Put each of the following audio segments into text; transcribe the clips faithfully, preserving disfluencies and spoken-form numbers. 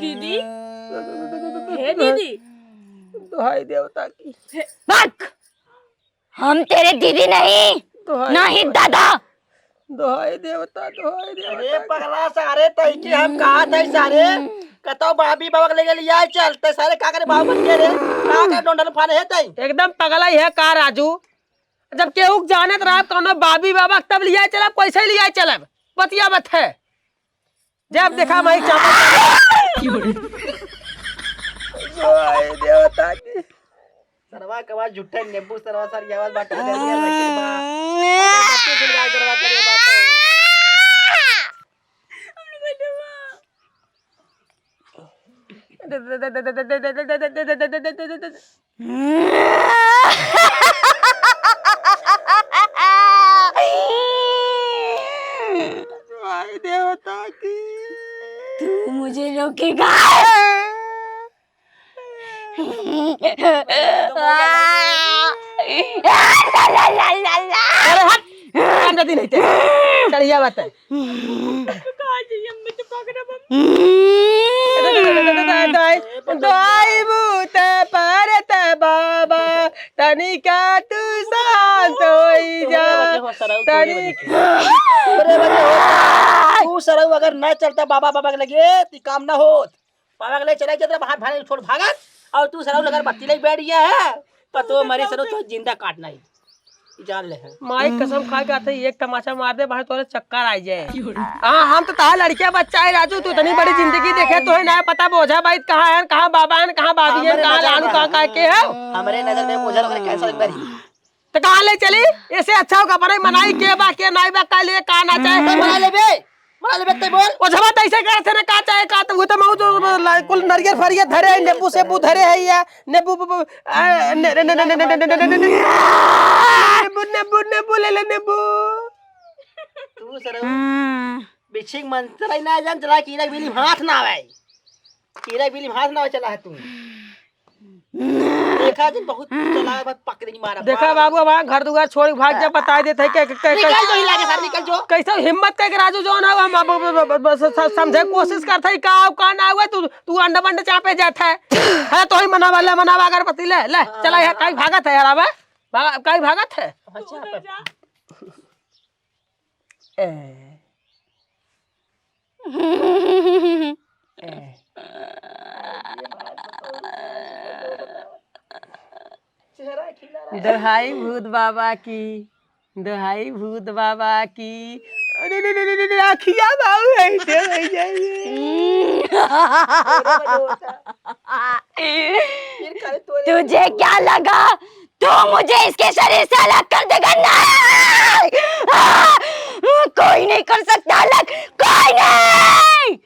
दीदी, हे दीदी। दुहाई देवता की। हे बक! हम तेरे दीदी नहीं, दुहाई ना ही देवता। दादा। दुहाई देवता, दुहाई देवता अरे की। पगला सारे, तई के हम कहा था सारे, कतौ बाबी बाबा के लेके लिया चल, ते सारे का करे बाबू बन के रे, का करे डोंडल फाने है तई? एकदम पगला ही है का राजू? जब केहू के जानत रहा कौनो बाबी बाबा, तब लिया चलब, कैसे लिया चलब? बतिया बत है। जब देखा वही चापा। दुहाई देवता की। सरवा के आवाज झूठे नींबू सरवा सर ये आवाज बाटे कर दिया लगे बा। बच्चे सुन गा करवा करे बाटे। दुहाई देवता की। तू मुझे रोकेगा? अरे हट! काम जल्दी नहीं ते। चढ़िया बात है। दाई भूत परत बाबा, तनिका तू शांत होई जा। तोरे वजह हो, सरऊ, तोरे तनी- वजह से। तोरे वजह हो। तू सरऊ अगर ना चलता बाबा, बाबा के लगे, ती काम ना होत। बाबा के लगे चला जाता, बाहर भाने छोड़ भागत, और तू सरऊ अगर बत्ती लगे बैठ गया है, तो तू मरे सरऊ, तो जिंदा काटना ही। जान ले है। माई कसम खा के आते, एक तमाचा मार दे, भाई तोरे चक्कर आ जाए। हाँ, हम तो तार लड़किया बच्चा है राजू, तू इतनी बड़ी जिंदगी देखे, तो है ना पता बोझा भाई कहाँ है, कहाँ बाबा है, कहाँ बाबी है, हमरे कहाँ नजर लालू, में कहाँ, कहाँ के है? हमरे नजर में बोझा लोग कैंसर मरी। तो कहाँ ले चली? ऐसे अच्छा होगा, अपने मनाई के बा, के नाई बा, का लिए, का ना चाहे। तो मना लेबे, मना लेबे, ते बोल। ओ झबा तैसे कहे थे ना, का चाहे, का तो वो तो मऊ जो ला-, कुल नरियर फरियर धरे है, नींबू सेबू धरे है या, नींबू, बू, बू, आ, ने-, ने-, ने-, नींबू, नींबू, नींबू ले ले, नींबू। तू सरऊ, हम्म। बिच्छी के मंत्र ही ना जान, चला कीड़ा बिल्ली हाथ ना आवे। कीड़ा बिल्ली हाथ ना आवे, चला है तू। देखा जी, बहुत चला, बहुत पकड़ नहीं मारा, देखा मारा। बाबू, हमारा घर दुआर छोड़ के भाग जा, बता देते हैं, के, के, के, निकल जो, हिला के साथ निकल जो। कैसे हिम्मत करके राजू जो ना, हम अब, अब, अब, अब, स-, स-, समझे कोशिश करते हैं, का, का ना हुआ, तू, तू अंडा बंडा चापे जाता है। है तो ही मनावा, ले मनावा अगरबत्ती, ले, ले, हाँ, चला यार, हाँ। काई भागत है यार, अब भागा, काई भागत है? अच्छा, ए। ए। दोहाई भूत बाबा की, दोहाई भूत बाबा की। अरे रे रे रे रे रे, अखिया बाबू है, दे भैया ये। तुझे क्या लगा? तू मुझे इसके शरीर से अलग कर देगा? नहीं! कोई नहीं कर सकता अलग, कोई नहीं!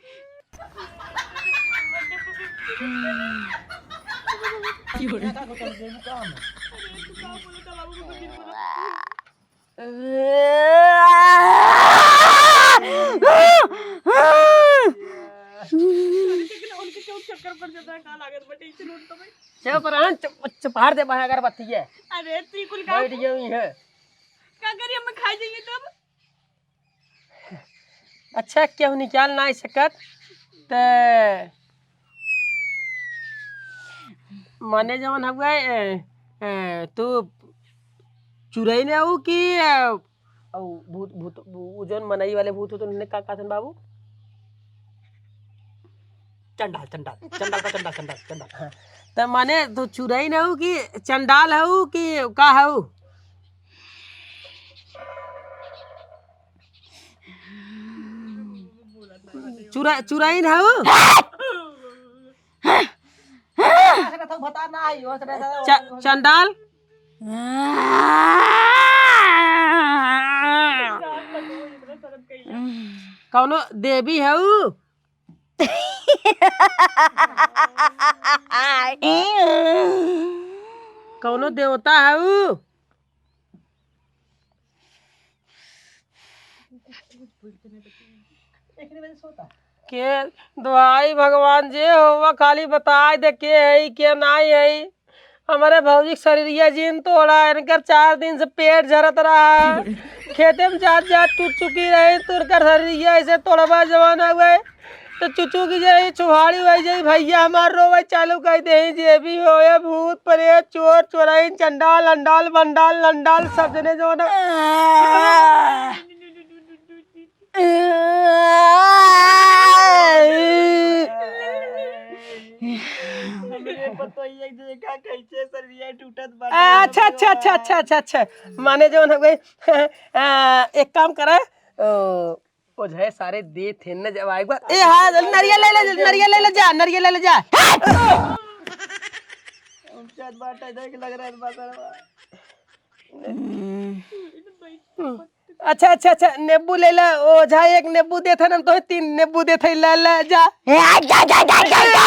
चुप रह, चुप, चुप, फाड़ दे, बाहें अगरबत्ती है। अरे, तू कुल काम बैठ गई है। का करी, हम खा जाइए तब? अच्छा, केहू निकाल नाहीं सकत, त माने जवन हउए, ए, ए, तू चुरई ने हऊ कि, ए, अउ भूत, भूत, उ जौन मनई वाले भूत होत, उन्हें का कहत हन बाबू? चंडाल, चंडाल, चंडाल का चंडाल, चंडाल, चंडाल। हाँ, त माने तू चुरई ने हऊ कि चंडाल हऊ कि का हऊ? चुरा-, चुरई ने हऊ? च-, चंडाल? कौनो देवी हऊ? कौनो देवता हऊ? के दुहाई भगवान जे होवा, खाली बताई दे के है, के नाई है। हमरे भौजी के शरीरिया जिन तोड़ा, इनकर चार दिन से पेट झरत रहा। खेते में जात जात टूट चुकी रही, तो उनकर शरीरिया ऐसे तोड़वा जवान हो गए। तो चुचू की जे छुहाड़ी हो जाई, भैया हमार रोवे चालू कर दे, जे भी हो, ये भूत प्रेत चोर चोराइन चंडाल अंडाल बंडाल लंडाल सब जने जो ना। हमरे पतोहिया के देखा कैसे शरीरिया टूटत बाटे। अच्छा, अच्छा, अच्छा, अच्छा, अच्छा, अच्छा। माने जौन हो गई, आ, एक काम करा, ओ, ओझे सारे दे थे न जब आएगा। ए, हाँ, नरियल ले ले, नरियल ले ले जा, नरियल ले ले जा। उनके बाटे देख लग रहा है बाबा। अच्छा, अच्छा, अच्छा, नींबू ले ला, ओझा एक नींबू देत है ना, हम तोहे तीन नींबू देत है, ला, ला, जा। ए, आ, जा, जा, जा, जा, जा।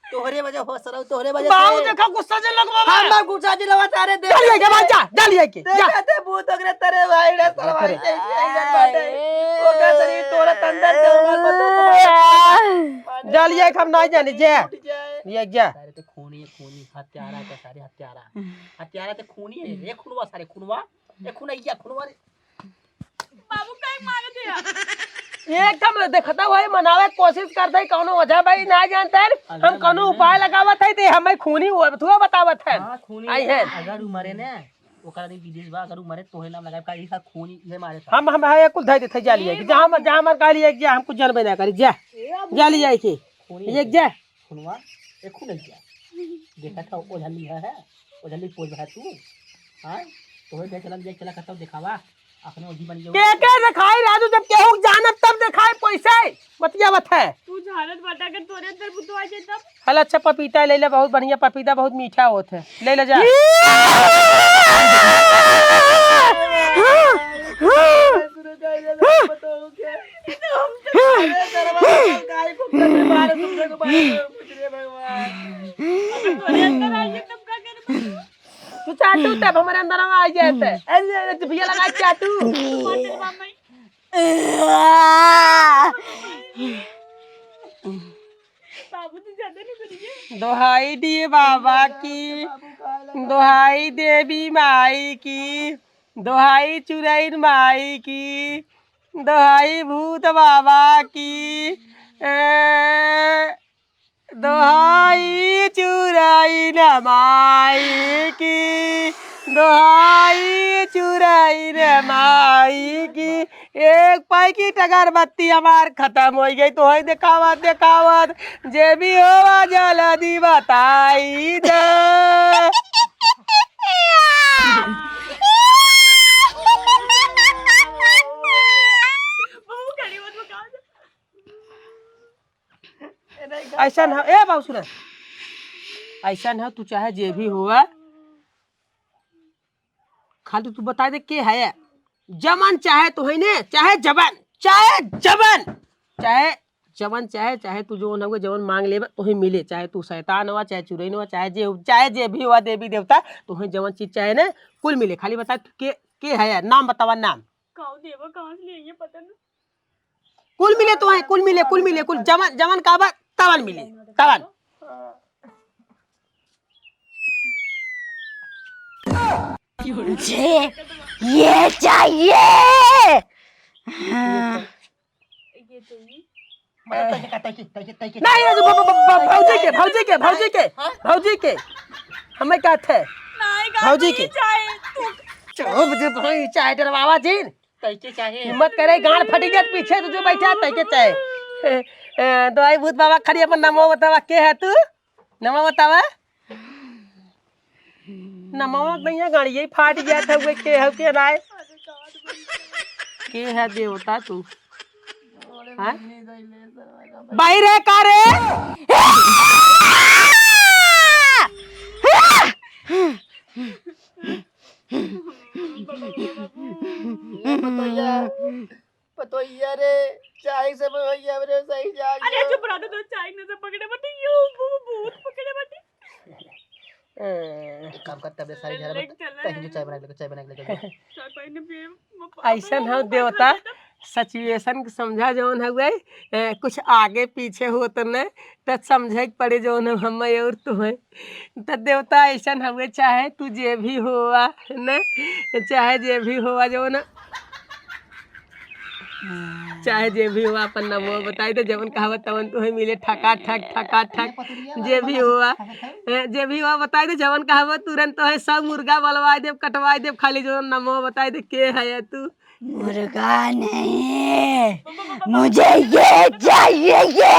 तोहरे वजह हो सरऊ, तोहरे वजह बाबू से। देखा गुस्सा जे लगवा बा। हम ना गुस्सा जे लगवा तारे दे। जा लिया के भाई, जा, जा लिया के, जा। देखा ते भूत ओकरे तरे भाई रे सरवा, अरे। ये, ये, ये बाटे। ओकर शरीर तोरा तंदर से उमर बतू तुम्हारे। जा लिया के हम ना जाने, जे। टूट जाए। लिया के जा। सारे तो खूनी है, खूनी, हत्यारा का सारे हत्यारा। हत्यारा ते खूनी है, ये खूनवा सारे खूनवा, ये खूनैया खूनवा रे। बाबू काहे मारत है यार? एकदम देखता हुआ ही मनावे के कोशिश करते ही कौनो वजह भाई ना जानते हैं। हम कौनो उपाय लगावत है ते हमें खूनी हुआ थुआ बतावत है। हाँ, खूनी आई है। अगर उ मरे ने, ओकरा दिन विदेश बा, अगर उ मरे तोहे नाम लगाए का, ई साथ खूनी ये मारे था। हम, हम है कुल धै देते जा लिया कि जहाँ मर, जहाँ मर का लिया कि हम कुछ जानबे ना करी, जा। ए, अब जा लिया कि खूनी ये है। जा। खुनवा, ए खुनैया। देखा था, ओझली है, है? ओझली पोज है तू? हाँ? तोहे देख चलन, देख चला करता देखावा। अपने ओझी बन गयो। के, के देखाई राजू, जब केहू जानत तब देखाई पैसे। बतिया बत है। तू जानत बाटा के तोरे अंदर बुद्धू आ जाए तब? हल अच्छा पपीता ले ले, बहुत बढ़िया पपीता, बहुत मीठा होत है। ले ले जा। अरे दरवाजा गाय को कर दे, बाहर तुम लोग बाहर कुछ रे भगवान। अबे तोरे अंदर आइए तब का करे बच्चू? तू चाटू तब हमारे अंदर आ जाए थे। अरे, अरे, तू भैया लगा चाटू। तू मार दे बाप भाई। बाबू तो ज्यादा नहीं करिए। दोहाई दिए बाबा की, दोहाई देवी माई की, दोहाई चुरैन माई की, दोहाई भूत बाबा की, ए, दोहाई चुरैन माई की, दोहाई चुरैन माई की। एक पैकेट अगरबत्ती हमार खतम होइ गई, तोहई देखावत देखावत जे भी होवा जल्दी बताई दे। ऐसा ना, ए बाबू सुना, ऐसा ना, तू चाहे जे भी हुआ, खाली तू बता दे के है, जमन चाहे तो है ने, चाहे जबन, चाहे जबन, चाहे जवन चाहे, चाहे तू जवन हुए, जवन मांग लेबे, तोहे मिले। चाहे तू शैतान हुआ, चाहे चुरैन हुआ, चाहे जे, चाहे जे भी हुआ देवी देवता, तोहे जवन चीज चाहे ना, कुल मिले। खाली बता तू के, के है यार, नाम बतावा, नाम। काऊ देवा कहाँ से लिए ये पता ना। कुल मिले तोहे, कुल मिले, कुल मिले, कुल जवन, जवन का बा, तवन मिले, तवन। मुझे ये चाहिए। हाँ। ये चाहिए। मतलब तैके का, तैके, तैके, तैके। नहीं, नहीं, ब-, ब-, ब-, ब-, भौजी के, भौजी के, भौजी के, हाँ? भौजी के। हमें का थे? नहीं, का भौजी नहीं के। चाहे। चुप जे भाई, चाहे डरवावा जिन। तैके चाहे। हिम्मत करे, गांड फटी जात पीछे तू जो बैठा, तैके चाहे। ए, ए, दवाई भूत बाबा खड़ी अपन नमो बतावा, के है तू? नमो बतावा। नमवा भैया गाड़िये फाट गया था, वे के हव के राय? के है देवता तू? हाँ? बाहिर है का रे? ए पतोहिया, पतोहिया रे, चाय से पतोहिया रे, सही जाग अरे गयो। चुप रह, तो चाय नशा पकड़े बटे, यू भू-, भूत पकड़े बटे। एक काम कर, तबे सारी घर में चल, कहीं जो चाय बना के लेके, चाय बना के लेके जा। चाय पानी पिए, म-, ऐसन अपने हो मुंह पर देवता, खा लेता। situation के समझा जौन हउए, ए, कुछ आगे पीछे होत न, त समझे के पड़े जौन हम और तोहे। त देवता अइसन हउए, चाहे तू जे भी होआ, न, चाहे जे भी होआ जौन, चाहे जे भी होआ, अपन नमो बताई दे, जवन कहबा तवन तोहे मिले, ठका ठक, ठका ठक, जे भी होआ, ए, जे भी होआ बताई दे, जवन कहबा तुरंत तोहे सब मुर्गा बलवाई देब, कटवाई देब, खाली जौन नमो बताई दे, के है तू? मुर्गा नहीं, मुझे ये चाहिए, ये।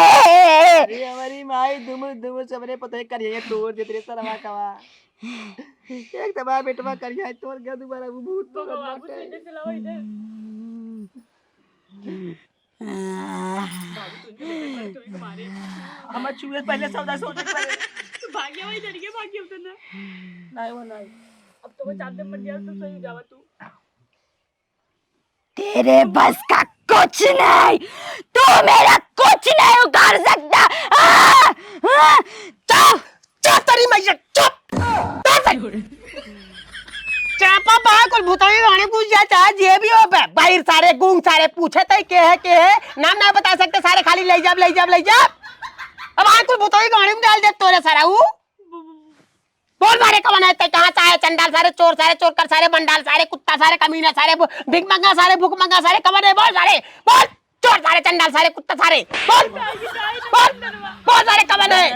अरे हमारी माई, दुमुर दुमुर सबरे पतोहे करिए तोड़ देत रे सरवा कवा। एक दबा बेटवा करिया तोड़ गया दोबारा वो भूत तो पकड़ बाबू बाटे। सीधे से लाओ इधर। बाबू तुझे लेकर तुम्ही को मारे। हम चूहे पहले सौदा सोचे पहले। तू भाग गया वही डर गया भाग गया उधर ना। नहीं वो नहीं। अब तो वो चांद मर गया तो सही हो जावा तू। तेरे बस का कुछ नहीं, तू मेरा कुछ नहीं उखाड़ सकता। आ! आ! चुप, चुप तेरी मैया, चुप, चुप। चापा बा कुल भुतई रानी पूछ जा, चाहे जे भी हो बे, बाहिर सारे गूंग सारे पूछे तई के है, के है, नाम ना बता सकते सारे, खाली ले जाब, ले जाब, ले जाब। अब आ कुल भुतई गाड़ी में डाल दे तोरे सारा ऊ। बोल सारे कवन है, ते कहाँ से आए? चंडाल सारे, चोर सारे, चोर कर सारे, बंडाल सारे, कुत्ता सारे, कमीना सारे, भु-, भिख मंगा सारे, भूख मंगा सारे, कवन है? बोल सारे, बोल। चोर सारे, चंडाल सारे, कुत्ता सारे, बोल, बोल, बोल सारे कवन है?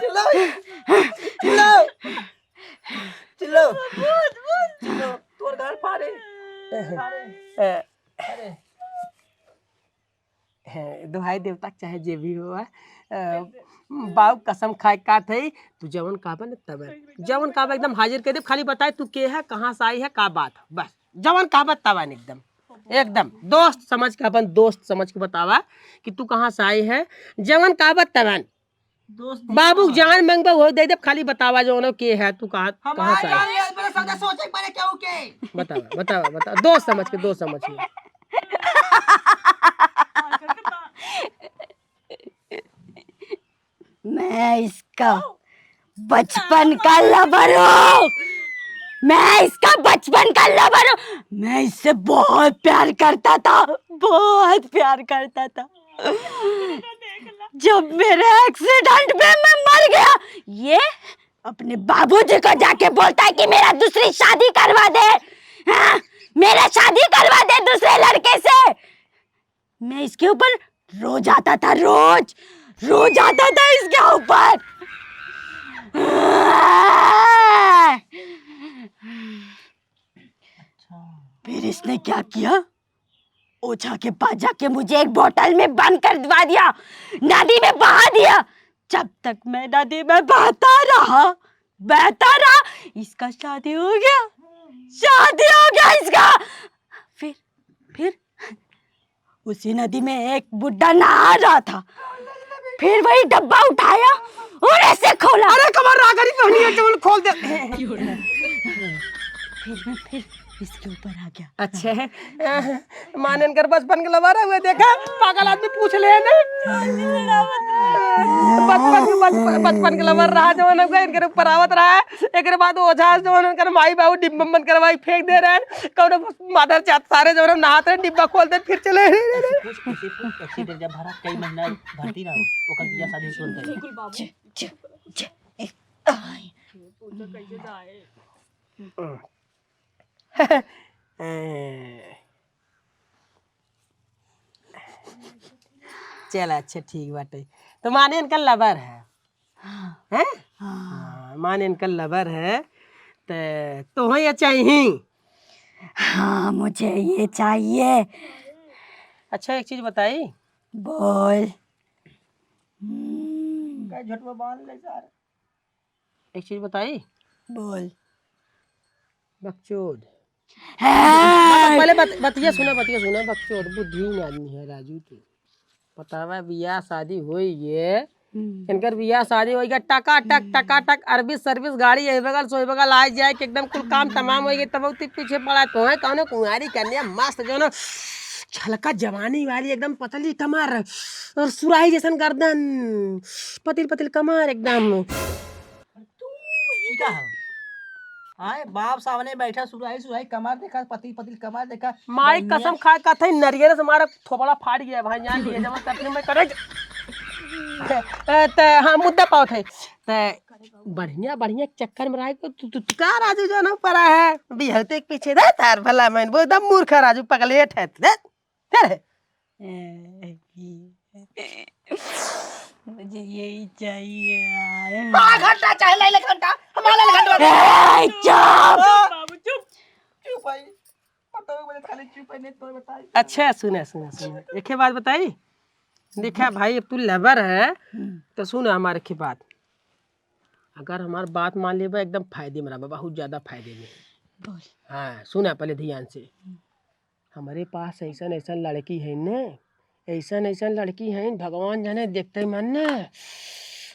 चिल्लो, चिल्लो, चिल्लो, तोर गाल फाड़े। अरे। हैं, दुहाई देवता के चाहे जे भी हो, अ, बाऊ कसम खाए का थई, तू जवन कहबे न तबे, जवन कहबे एकदम हाजिर कर देब, खाली बताए तू के है, कहाँ से आई है, का बात है, बस जवन कहबे तबे न एकदम, एकदम दोस्त समझ के, अपन दोस्त समझ के बतावा कि तू कहाँ से आई है, जवन कहबे तबे न। दोस्त बाबू के जान मंगबा, वो दे देब, खाली बतावा जवन के है, तू कहाँ, हमार कहाँ से आई? जान ले, पहले सौदा सोचे के पड़े केहू के। बतावा, बतावा, बतावा, दोस्त समझ के, दोस्त समझ के। मैं इसका बचपन का lover हूँ, मैं इसका बचपन का lover हूँ, मैं इससे बहुत प्यार करता था, बहुत प्यार करता था। जब मेरे accident में मैं मर गया, ये अपने बाबूजी को जाके बोलता है कि मेरा दूसरी शादी करवा दे, हाँ, मेरा शादी करवा दे दूसरे लड़के से। मैं इसके ऊपर रोज आता था, रोज, रोज आता था इसके ऊपर। फिर इसने क्या किया? ओझा के पास जाके मुझे एक बोतल में बंद कर दवा दिया, नदी में बहा दिया। जब तक मैं नदी में बहता रहा, बहता रहा, इसका शादी हो गया, शादी हो गया इसका। फिर, फिर उसी नदी में एक बुड्ढा नहा रहा था, फिर वही डब्बा उठाया और ऐसे खोला। अरे कमर रागरी पहनी है, चोल खोल दे। फिर मैं फिर इसके ऊपर आ गया। अच्छा है। माने इनकर बचपन के lover है, वो देखा, पागल आदमी पूछ ले ना। बचपन के, बचपन, बचपन के lover रहा, जवन हमका इनकर ऊपर आवत रहा। एकरे बाद ओझा जवन इनकर माई बाबू डिब्बा में बंद करवाई फेंक दे रहे। कौनो मादर जात सारे जवन नहात रहे, डिब्बा खोल दे, फिर चले। ऐसे पूछ, ऐसे पूछ, accident जब भरा, कई महीना भर्ती रहो, ओकर बियाह शादी तुरंत करी। बिल्कुल बाबू। चे, चे, चे, ए, आय। पूछो कैसे जाए? चल, अच्छा, ठीक बाटे। तो माने इनका lover है? हाँ। हैं? हाँ। हाँ, माने इनका lover है, तो तोहे ये चाहिए? हाँ, मुझे ये चाहिए। अच्छा, एक चीज बताई? बोल। हम्म। का झोटवा बांध ले सार। एक चीज बताई? बोल। बकचोद। हाँ। पहले बत-, बतिया सुना, बतिया सुना, बकचोद, बुद्धिहीन आदमी है राजू तू। बतावा, बियाह शादी होई गे, हम्म। इनकर बियाह शादी होई गे, टकाटक, टकाटक, अरबी सर्विस गाड़ी यही बगल से वही बगल आ जाए कि एकदम कुल काम तमाम होई गे, तब उ पीछे पड़ा तो है, कौनो कुंवारी कन्या मस्त जो ना छलका जवानी वाली, एकदम पतली कमर और सुराही जैसन गर्दन, पतली पतली कमर एकदम। ई का है? आए, बाप सामने बैठा, सुराही, सुराही, कमर देखा, पतली, पतली कमर देखा। माई बढ़िया। कसम खाए का था, नरियर से मारा थोबड़ा फाट गया भाई, जान लिए, जब कथी में करे। ए, त हाँ, मुद्दा पावत है। त बढ़िया, बढ़िया चक्कर में रह के तू, तू, तू का राजू जो ना पड़ा है, बिहते के पीछे दे तार भला मन, वो एकदम मूर्ख है राजू, पगलेट है, दे, दे रे। मुझे यही चाहिए यार। आधा घंटा चाहे ले, ले घंटा, हमारा ले घंटा। ए, चुप! बाबू, चुप! चुप भाई, पता हो, मुझे खाली चुप है, नहीं तो बताई। अच्छा, सुना, सुना, सुना, एक ही बात बताई। देखा भाई, अब तू लवर है, हम्म। तो सुन हमारे की बात। अगर हमार बात मान लेबा, एकदम फायदे में रहबा, बहुत ज्यादा फायदे में। बोल। हाँ, सुना पहले ध्यान से। हम्म। हमरे पास ऐसन, ऐसन लड़की है न, ऐसन, ऐसन लड़की है, भगवान जाने, देखते मन न,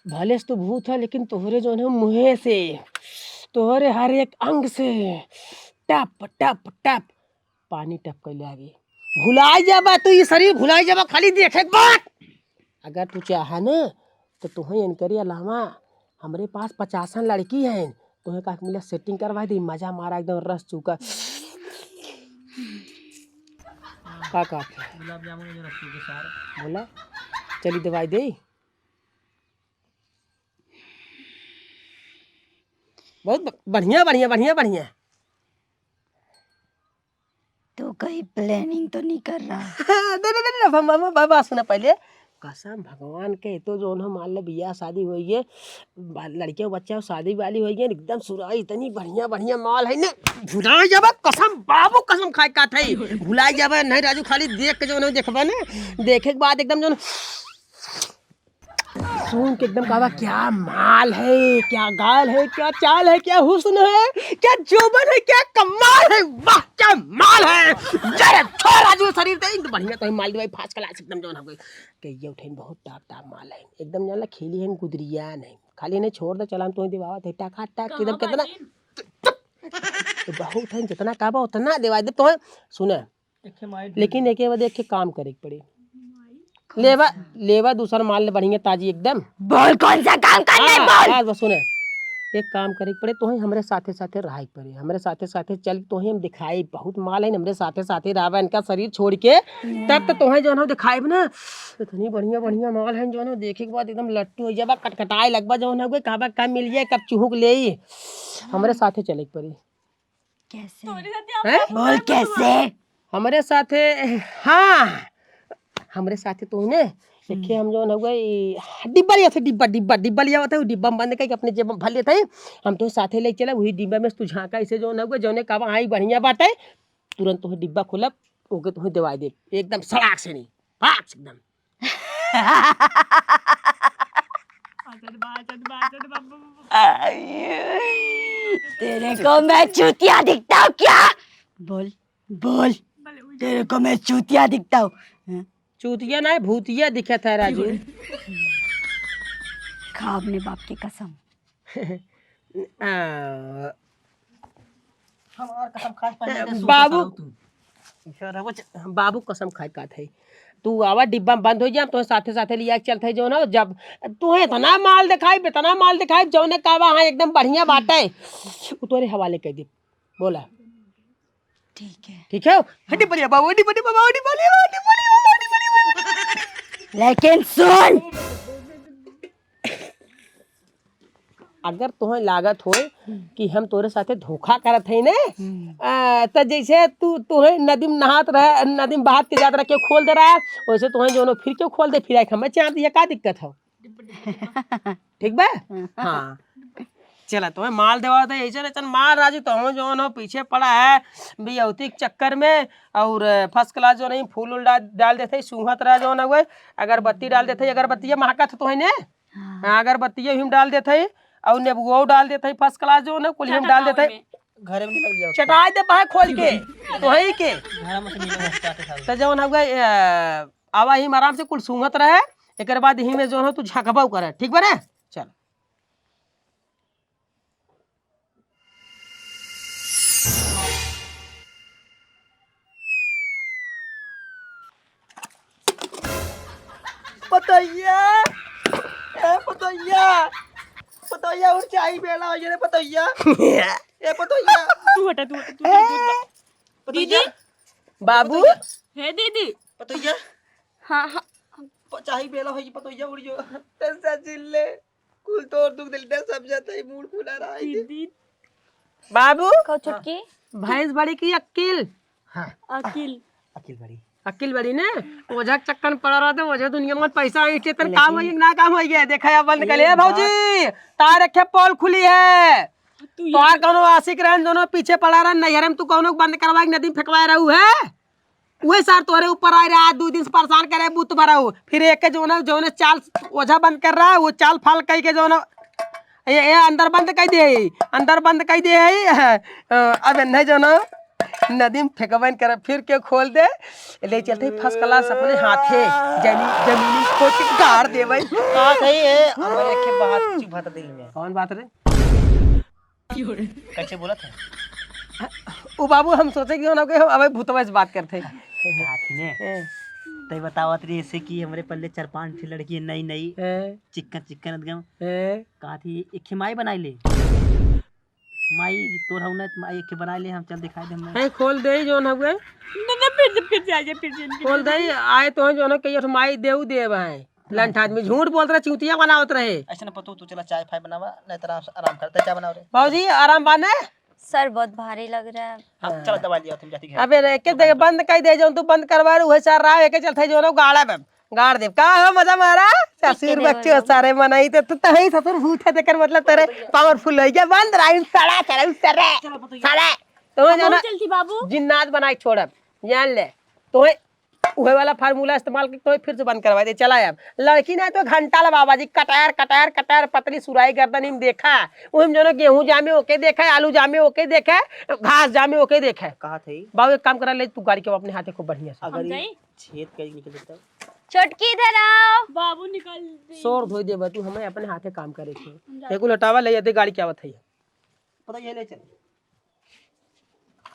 भले से तू भूत है, लेकिन तोहरे जो है मुँहे से, तोहरे हर एक अंग से टप, टप, टप पानी टपकैले आगे। भुलाइ जाबा तू, ई शरीर भुलाइ जाबा, खाली देखे के बाद। अगर तू चाहा न, तो तुहें इनकरे अलावा हमरे पास पचासन लड़की हैं, तुहें का मिला setting करवा दी, मजा मारा एकदम रस चूका। का कहत है? गुलाब जामुन जो रस चूके सार। बोला, चली दवाई दे। बहुत ब-, बढ़िया, बढ़िया, बढ़िया, बढ़िया। तू कहीं planning तो नहीं कर रहा? नहीं, नहीं, नहीं, नहीं, हम, हम, हम, बात सुना पहले। कसम भगवान के, तो जो उन्हें मान ले बियाह शादी होई है, बा-, लड़के बच्चे शादी वाली होई है, एकदम सुराही इतनी बढ़िया, बढ़िया माल है ना, भुला जाबा, कसम बाबू, कसम खाए का था, भुला जाबा, नहीं राजू, खाली देख के जो उन्हें देखबा ना, देखे के बाद एकदम जो सुन के एकदम कहबा, "क्या माल है, क्या गाल है, क्या चाल है, क्या हुस्न है, क्या जोबन है, क्या कमाल है, वाह, क्या माल है।" जरे छोड़ राजू शरीर ते, एकदम बढ़िया तो ही माल दिवाई, first class एकदम जौन हो गई। के ये उठेन बहुत top, top माल है। एकदम जान ला खेली है गुदरिया नहीं। खाली नहीं छोड़ दे, चला हम तुम्हें दिवावा थे, टाका टाक, कहाँ एकदम कितना बानी? तो बहुत है, जितना कहबा उतना दिवाई दे तो है। सुने, एके माई ढूंढ लेकिन ली। एके बाद एक ठे काम करे के पड़ी। कौन लेवा, सा? लेवा दूसर माल ले बढ़िया ताजी एकदम। बोल कौन सा काम करना है, हाँ, बोल। बस, बस सुने, एक काम करे के पड़े, तोहे हमरे साथे साथे रहे के पड़े, हमरे साथे साथे चल, तोहे हम दिखाई बहुत माल है, हमरे साथे साथे रहबा इनका शरीर छोड़ के, तब तो तोहे जौन हो दिखाई ना, इतनी बढ़िया बढ़िया माल है जौन हो देखे के बाद एकदम लट्टू हो जाबा, कटकटाए लगबा, जौन हो कहबा कब मिल जाए, कब चुहुक ले, हमरे साथे चले के पड़ी। कैसे? हैं? बोल कैसे? हमरे साथे, हाँ, हमरे साथे तो ने, देखे हम्म। हम जौन हुआ, ई डिब्बा लिया थे, डिब्बा, डिब्बा, डिब्बा लिया थे, डिब्बा में बंद करके अपने जेब में भर लेते हैं। हम तो साथे ले चला, वही डिब्बा में तू झांका, इसे जौन हुआ, जौने का आई बढ़िया बात है, तुरंत तुम्हें डिब्बा खोलब, ओके तुम्हें दवाई दे, एकदम सड़ाक से नहीं, फड़ाक से एकदम। तेरे को मैं चूतिया दिखता हूँ क्या? बोल, बोल, तेरे को मैं चूतिया दिखता हूँ? हाँ? चूतिया ना, भूतिया दिखा था राजू। खाब ने बाप की कसम। आ, हमार कसम खाए पहले से बाबू, सोचत रहू तू। बाबू कसम खाए का थे। तू आवा डिब्बा में बंद हो जा, हम तोहे साथे साथे लिया के चलत है जौन हो, जब तोहे इतना माल दिखाई, इतना माल दिखाई, जौने कावा हाँ एकदम बढ़िया बाटे, वो तोरे हवाले कर दी। बोला। ठीक है। ठीक है? हड्डी बढ़िया बाबू, हड्डी बढ़िया बाबू, हड्डी बढ़िया, हड्डी बढ़िया, हड्डी बढ़िया। लेकिन सुन, अगर तोहे लागत होए हम्म। कि हम तोरे साथे धोखा करत हई ने, हम्म। आ, त जैसे तू, तोहे नदी में नहात रहे, नदी में बहात के जात रहे, क्यों खोल दे रहा है, वैसे तोहे जौन फिर क्यों खोल दे, फिर आके हमें चाप दिया, का दिक्कत हो? ठीक बा? हाँ। चला, तोहे माल देवा दे, ऐसे ऐसे माल राजू, तोहे जौन हो पीछे पड़ा है, बियौती के चक्कर में, और first class जो नहीं, फूल उल डाल, डाल देते, सूंघत रहा जौन हुए, अगरबत्ती डाल देते, अगरबत्ती महकत तो है ने? हाँ। हाँ, अगरबत्तियो हिम डाल देत हई, और नेबुओ डाल देत हई, first class जौन है, कुल हिम डाल देत हई। घरे में नहीं लग जाओ। चटाई दे बाहर खोल के, तो है के। घर में से नहीं लग जाते सारे। तो जौन हउए, अ, आवा हिम आराम से कुल सूंघत रहे, एकर बाद हिमे जौन हो तू झकबौ करे, ठीक बा रे? चल। पतैया, ए पतैया, पतोहिया, उठ, चाही बेला होइ गए रे पतोहिया। ए पतोहिया। तू हटा, तू हटा, तू, तू, तू, तू। पतोहिया। दीदी। बाबू। पतोहिया। हे दीदी। पतोहिया। हाँ, हाँ। प-, चाही बेला होइ गए पतोहिया, उठ जो। टेंशन जिन ले। कुल तोर दुख दिल दे सब जाता है, मूड खुला रहा है। दीदी। बाबू। कहो छुटकी। भैंस बड़ी की अक्किल? हाँ। अकिल। अकिल बड़ी। अकिल बड़ी ने? ओझा के चक्कर में पड़ा रहते, ओझा दुनिया में पैसा ऐंठे, तेरे लेकिन काम होइए कि ना काम होइए? देखा या बंद कर ले, एक "ए भौजी, बात तार रखे पोल खुली है।" तू ये तोहार कौनो आशिक रहन, दोनों पीछे पड़ा रहन, नैहरे में तू कौनो बंद करवाए, नदी में फेंकवाए रहू है? उहे सार तोहरे ऊपर आए रहे, आज दू दिन से परेशान करे, बुत भरऊ। फिर एके जौन, जौन चाल ओझा बंद कर रहा है, वो चाल फाल कई के जौन, ये, ये अंदर बंद कई दे है, अंदर बंद कई दे है। अ, अब नहीं जौन नदी में फेंकबन करे, फिर के खोल दे, ले चलते first class अपने हाथे, जमी-, जमीनी खोद के गाड़ देबे। का सही है, हमरे के बात चुभत दिल में। कौन बात रे? कैसे बोलत है? ओ बाबू, हम सोचे कि ना के अबे भूतवा से बात करते। हाथी ने। हैं। तै बतावत रही ऐसे कि हमरे पल्ले चार पांच ठे लड़की नई नई, हैं। चिक्कन चिक्कन एकदम। हैं। कहा थी, "एक माई बनाई ले।" माई तोर हऊ ना, माई एक बनाई ले, हम चल दिखाई दे हम। हैं, खोल दे जौन हउए। ना, ना, फिर से, फिर से आ जाए, फिर से इनके खोल दे, आए तो हैं जौन कहिए माई देऊ देव है। लंठ आदमी झूठ बोलत रहे, चूतिया बनावत रहे। ऐसे ना पतू, तू चला चाय फाय बनावा, नहीं तो आराम, आराम करते चाय बनाओ रे। बाबूजी, आराम बाने? सर बहुत भारी लग रहा है। हाँ, चला दवाई लिया, तुम जाती घर। अबे रे, एके दे बंद कई दे, जौन तू बंद करवा रहे, उहे सर रहा, एके चलते जौन गाड़ा में गाड़ दे। का हो मजा मारा? ससुर बच्चे हो सारे मनाई, तो तू तही ससुर भूत है, तेकर मतलब तेरे powerful हो गया। बंद रहा, इन सड़ा, सड़ा, इन सड़ा, चलो, पतू, सड़ा। तो हम जाना चलती बाबू। जिन्नात बनाई छोड़ब, जान ले। तो उहे वाला formula इस्तेमाल करके तोहे फिर से बंद करवा दे। चला अब लड़की ना तो घंटा ला बाबा जी, कटार, कटार, कटार, पतली सुराही गर्दन में देखा, ओहिम जौन गेहूं जामे ओके देखा, आलू जामे ओके देखा, घास जामे ओके देखा। कहा थे? बाबू एक काम करा, ले तू गाड़ी के अपने हाथे खूब बढ़िया से। अगर हम ये जाई? छेद कहीं निकल जाता। छोटकी इधर आओ। बाबू निकल दे। शोर धोई देबा तू, हमें अपने हाथे काम करे के। हम जाते। एको लोटावा ले जाते, गाड़ी के आवत है। पता ये ले चल।